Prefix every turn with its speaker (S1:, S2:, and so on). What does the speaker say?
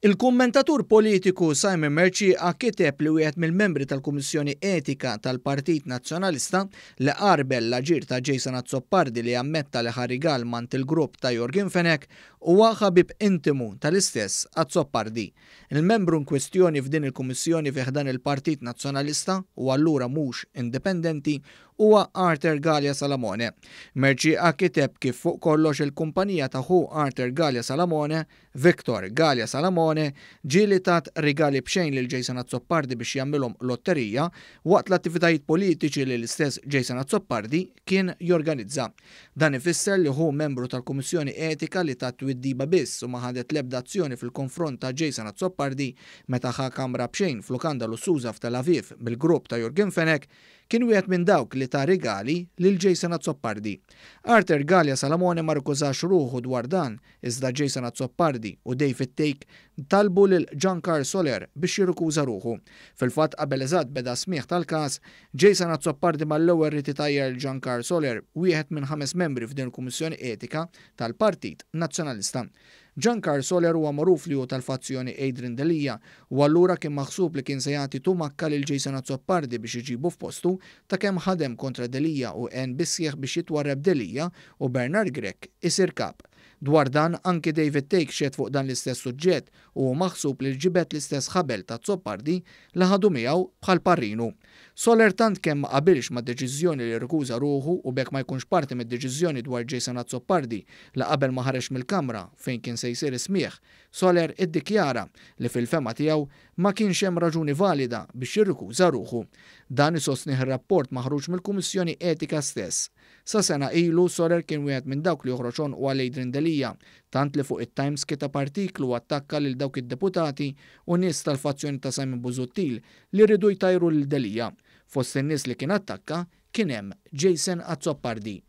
S1: Il-kummentatur politiku Simon Mercieca kiteb li wieħed mill-membri tal-Kummissjoni Etika tal-Partit Nazzjonalista li għarbel l-aġir ta' Jason Azzopardi li ammetta li ħa rigal mingħand il-grupp ta' Yorgen Fenech huwa ħabib intimu tal-istess Azzopardi. Il-membru inkwistjoni f'din il-Kummissjoni fi ħdan il-Partit Nazzjonalista u allura mhux indipendenti huwa Arthur Galea Salamone. Mercieca kiteb kif fuq kollox il-kumpanija ta' ħu Arthur Galea Salamone, Victor Galea Salamone, ġieli tat rigali b'xejn lil Jason Azzopardi biex jagħmilhom lotterija waqt l-attivitajiet politiċi li l-istess Jason Azzopardi kien jorganizza. Dan ifisser li hu membru tal-Kummissjoni Etika li tat twiddiba biss u ma ħadet l-ebda azzjoni fil-konfront ta' Jason Azzopardi meta ħa kamra b'xejn f'lukanda lussuża f'Tel Aviv bil-grupp ta' Yorgen Fenech, kien wieħed minn dawk li ta rigali lil Jason Azzopardi. Arthur Galea Salamone ma rkużax ruħu dwar dan, iżda Jason Azzopardi u David Thake talbu lil Jean-Karl Soler biex jirrikuża ruħu. Fil-fatt, qabel eżatt beda smigħ tal-każ, Jason Azzopardi mal-ewwel ried itajjar lil Jean-Karl Soler, wieħed minn 5 membri f'din il-Kummissjoni Etika tal-Partit Nazzjonalista. Jean-Karl Soler huwa magħruf li hu tal-fazzjoni Adrian Delia u allura kien maħsub li kien se jagħti tumakka lil Jason Azzopardi biex iġibu f'postu ta' kemm ħadem kontra Delia u għen bis-sħiħ biex jitwarreb Delia u Bernard Grech isir kap. Dwar dan anki David Thake xehed fuq dan l-istess suġġett u hu maħsub li ġibed l-istess ħabel ta' Azzopardi li ħadu miegħu bħal parrinu. Soler tant kemm ma qabilx ma' deċiżjoni li rrikuża ruħu u b'hekk ma jkunx parti mid-deċiżjoni dwar Jason Azzopardi li qabel ma ħareġ mill-kamra fejn kien se jsir is-smigħ, Soler iddikjara li fil-fehma tiegħu ma kienx hemm raġuni valida biex jirrikuża ruħu. Dan isostnih ir-rapport maħruġ mill-Kummissjoni Etika stess. Sa sena ilu Soler kien wieħed minn dawk li joħroġ għonqu għal Adrian Delia, tant li fuq it-Times kiteb artiklu u attakka lil dawk id-deputati u nies tal-fazzjoni ta' Simon Busuttil li rridu jtajru lil Delia. Fost in-nies li kien attakka kien hemm Jason Azzopardi.